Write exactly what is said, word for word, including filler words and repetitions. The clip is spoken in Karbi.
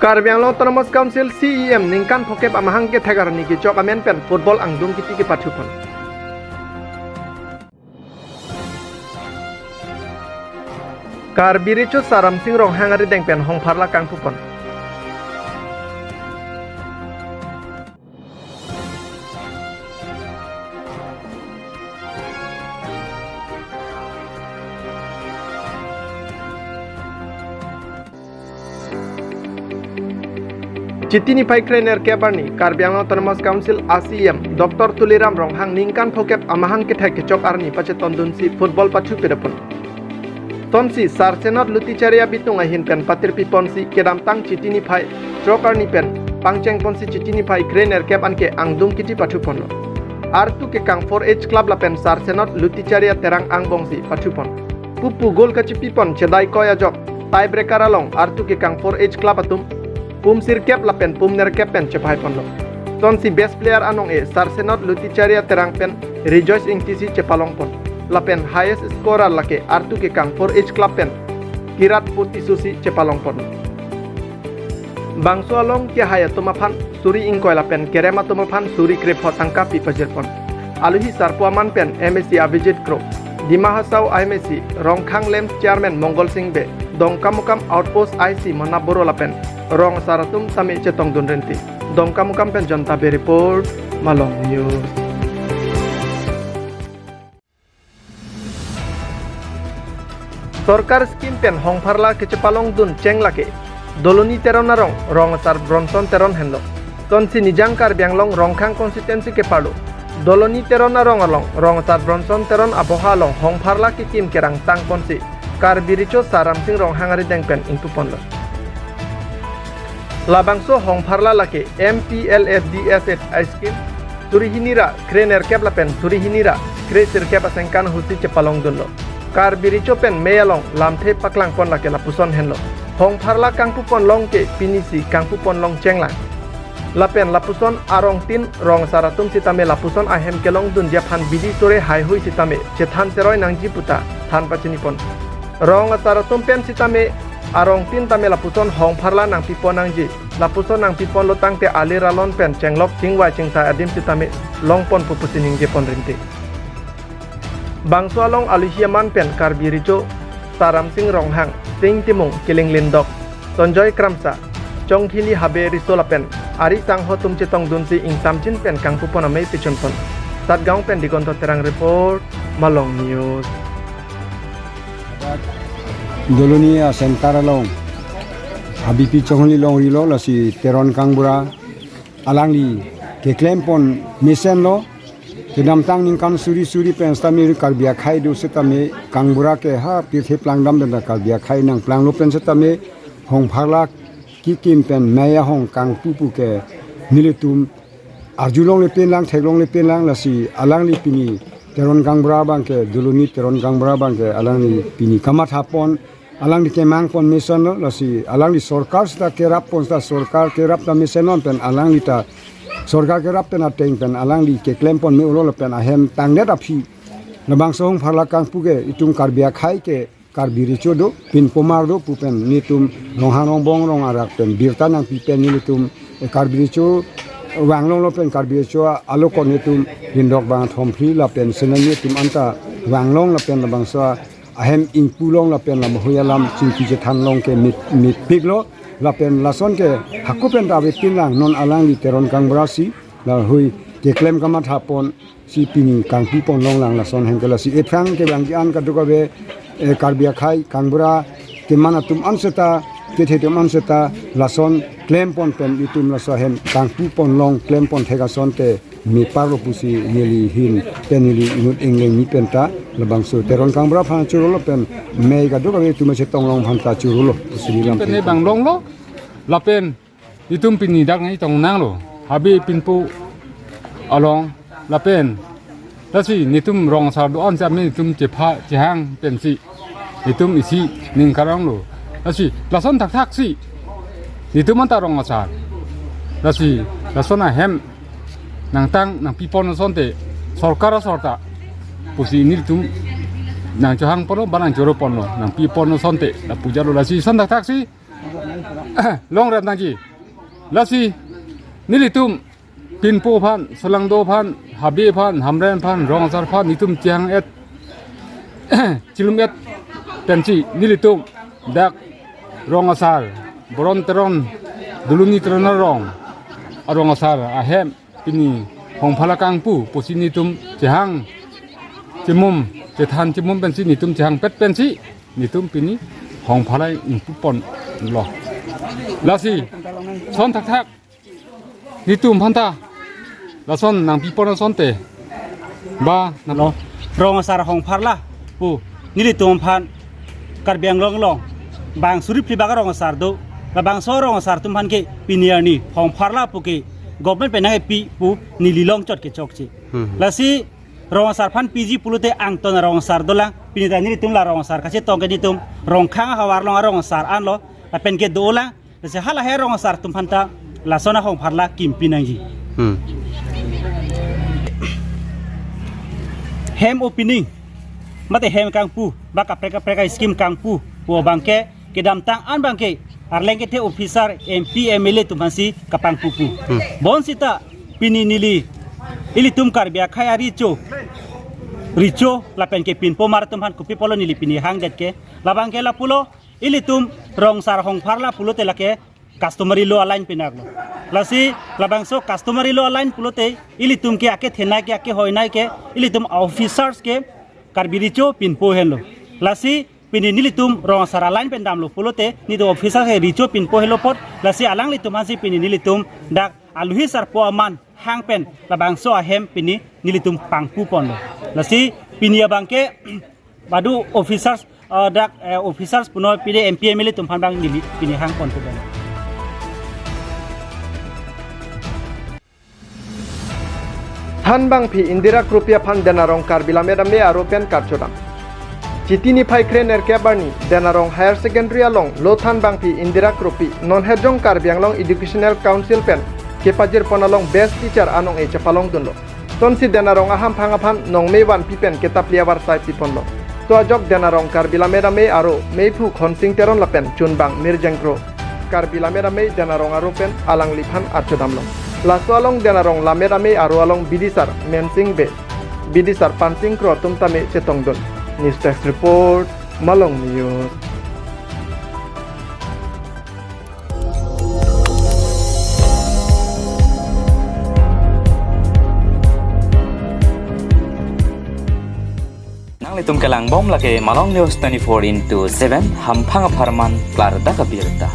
Karbi Anglong Autonomous Council C E M ningkan phokep amahang kethek arni kechok amen pen football angdung kiti kepathupon. Karbi Recho Sar Ramsing Ronghang arideng pen hongpharla kangpupon. Chiti niphai krenerkep arni Karbi Anglong Autonomous Council a C E M Doctor Tuliram Ronghang ningkan phokep amahang kethek kechok arni pachetondunsi football pathu pedapon. Lasonsi Sar Senot Luticharia Bitung ahin pen patirpiponsi kedamtang Chiti niphai throk arni pen pangchengponsi Chiti niphai krenerkep anke angdung kiti pathuponlo. Artu kekang four H Club lapen Sar Senot Luticharia Terang angbongsi pathupon. Pupu goal kachipipon chedai koi ajok tiebreaker along artu kekang four H Club atum pum sirkep lapen pum nerkep pen chephaiponlo. Lasonsi best player anong-e Sar Senot Luticharia Terang pen Rejoice Ingti si chepalongpon. Lapen highest scorer lake artu kekang four H Club pen Kirat Putisu si chepalongpon. Bangso along kehai atum aphan suri ingkoi lapen kerem atum aphan suri krepho tangka pi pajirpon. Aluhi sarpo aman pen M A C Abhijit Kro, Dima Hasao M A C Rongkhang Lem Chairman Mongol Sing Bey, Dongkamukam Outpost I C Mona Boro lapen rong asar atum tame chetongdun renti. Dongkamukam pen Jonta Bey report, Malong News. Sorkar scheme pen hongpharla kechepalongdun cheng lake Doloni Teron arong rong asar Bronson Teron henlo. Lasonsi Nijang Karbi Anglong Rongkhang constituency keparlo Doloni Teron arong along rong asar Bronson Teron aboha along hongpharla kekim kerangtangponsi Karbi Recho Sar Ramsing Ronghang arideng pen ingpuponlo. Labangso hongpharla lake M P L A D S H I scheme suri hini ra krenerkep lapen suri hini ra kresirkep asengkan ahutsi chepalongdunlo. Karbi Recho pen mei along lamthe paklangpon lake lapuson henlo. Hongpharla kangpupon long ke pinisi kangpupon long chenglang. Lapen lapuson arongtin rong asar atum sitame lapuson ahem kelongdunji aphan bidi sore haihui sitame chethan seroi nangji puta than pachinipon. Rong asar atum pen sitame arongtin tame lapuson hongpharla nangpipon nangji. Lapuson nangpiponlo tangte alir alon pen chenglok chingvai chingsai adim sitame longponpo pusi ningjepon renti. Bangso along aluhi aman pen Karbi Recho Sar Ramsing Ronghang, Sing Timung, Kiling Lindok, Sonjoy Kramsa, Chongkhili Habe Riso lapen ari sangho atum chetongdunsi ingtamjin pen kangpupon amei pechunpon. Satgaon pen Digonto Terang report, Malong News. Doloni a-center along, a-B P Chonghuli longrilo, lasi Teron Kangbura alangli keklempon mesenlo. Kedamtang ningkan suri suri pen sitame Karbi akhei do sitame Kangbura ke ha pirthe plangdam pen ta Karbi akhei nangplanglo pen sitame hongpharla kekim pen mei ahong kangpu pu ke nelitum arjulongle pinlang, theklongle pinlang, lasi alangli pini Teron Kangbura abang ke, Doloni Teron Kangbura abang ke alangli pini kamathapon, alangli kemangpon mesenlo, lasi alangli sorkar seta kerappon seta sorkar kerap ta mesenlo pen alangli ta sorkar kerap pen ateng pen alangli keklempon me-olo lapen ahem tangdet aphi. Labangso hongpharla kangpu ke itum Karbi akhei ke Karbi Recho do, pinpomar do pu pen nelitum Ronghang Rongbong rong arak pen birta nangpi pen nelitum, eh, Karbi Recho vanglonglo pen Karbi Recho alokon nelitum Lindok bang thomphli lapen senen nelitum anta vanglong lapen labangso ahem ingpulong lapen lam hui alam chingki chethanlong ke mip-, mipiklo lapen lason ke hako pen ta ave pinlang non alangli Teron Kangbura si la hui keklem kamathapon si pini kangpupon longlang lason hengke lasi ephrang kevangji an kadokave, eh, Karbi akhei Kangbura keman atum an seta kethe atum an seta lason klempon pen itum laso ahem kangpupon long klempon thek asonte meparlo pusi neli ahin pen neli inut ingleng ni pen ta labangso Teron Kangbura aphan churolo pen mei kadokave itum chetong long aphan ta churolo pusi neli lam pen ne vanglonglo lapen itum pini dak nangtongnanglo, habe pinpo along lapen. Lasi nelitum rong asar do-an si amen nelitum chepha chehang pensi nelitum isi ning karonglo. Lasi lason thakthak si nelitum anta rong asar. Lasi lason ahem nangtang nangpipon asonte sorkar asor ta pusi nelitum nangchohangponlo, ba nangchoroponlo, nangpipon asonte lapu jalo. Lasi lason thakthak si Longrap nangji. Lasi nelitum pinpo aphan, solangdo aphan, habe aphan, hamren aphan, rong asar aphan netum chehang-et, chilum-et pensi nelitum dak rong asar, Boron Teron, Duluni Teron arong, arong asar ahem pini Hongpharla kangpu pusi netum chehang chimum, chethan chimum pensi netum chehangpet pensi netum pini Hongpharla ingpu ponlo. Lasi son thakthak netum aphanta lason nangpi pon asonte, ba nang- Lo, rong asar Hongpharla pu nelitum aphan Karbi Anglong along bang suri phli bak rong asar do. Labangso rong asar atum aphan ke pini arni Hongpharla pu ke government pen nangkepi pu neli longchot ke chokche. Hmm. Lasi rong asar aphan piji pulote angton arong asar dolang. Pini ta nelitum la rong asar kachetong ke netum Rongkhang ahavar along arong asar anlo. Lapen ke dolang. Lasi halahe rong asar atum aphanta lason a Hongpharla kimpi nangji. Hmm. Hem opening mate hem kangpu, ba kaprek kaprek a-scheme kangpu pu abangke kedamtang an abangke arleng kethe officer, M P, M L A atum aphansi kapangpupo. Hmm. Bonsita pini neli ilitum Karbi akhei arecho, recho lapen ke pinpo mar atum aphan kopi pulo neli pini hangdet ke, labangke lapulo, ilitum rong asar Hongpharla pulote lake customary law a-line pinaklo. Lasi labangso customary law a-line pulote ilitum ke akethenei ke, akehoinei ke, ilitum officers ke Karbi recho pinpo henlo. Lasi pini nelitum rong asar a-line pen damlo pulote netum officers ke recho pinpo henlo apot. Lasi alanglitum aphansi pini nelitum dak aluhi sarpo aman hang pen labangso ahem pini nelitum pangpu ponlo. Lasi pini abangke badu officers, eh, dak, eh, officers puno pini M P, M L A atum aphan abang neli pini hang ponpo abang. Thanbangphi Indira Kropi aphan Denarong Karbi Lammet Amei aro pen karchodam. Chiti niphai kre-nerkep arni Denarong Higher Secondary along lo Thanbangphi Indira Kropi non Hejong Karbi Anglong Educational Council pen kepajir pon along best teacher anong-e chepalongdunlo. Tonsi Denarong ahamphang aphan nongmei vanpi pen ketapli avarsai pi ponlo. To ajok Denarong Karbi Lammet Amei aro meiphu Khonsing Teron lapen chunbang Mirjeng Kro, Karbi Lammet Amei Denarong aro pen alangliphan archodamlo. Laso along Denarong Lammet Amei aro along bidisar Mensing Bey, bidisar Pansing Kro atum tame chetongdun. News Desk Report, Malong News. Nanglitum kelangbom lake Malong News twenty-four into seven, hamphang apharman klardak abirta.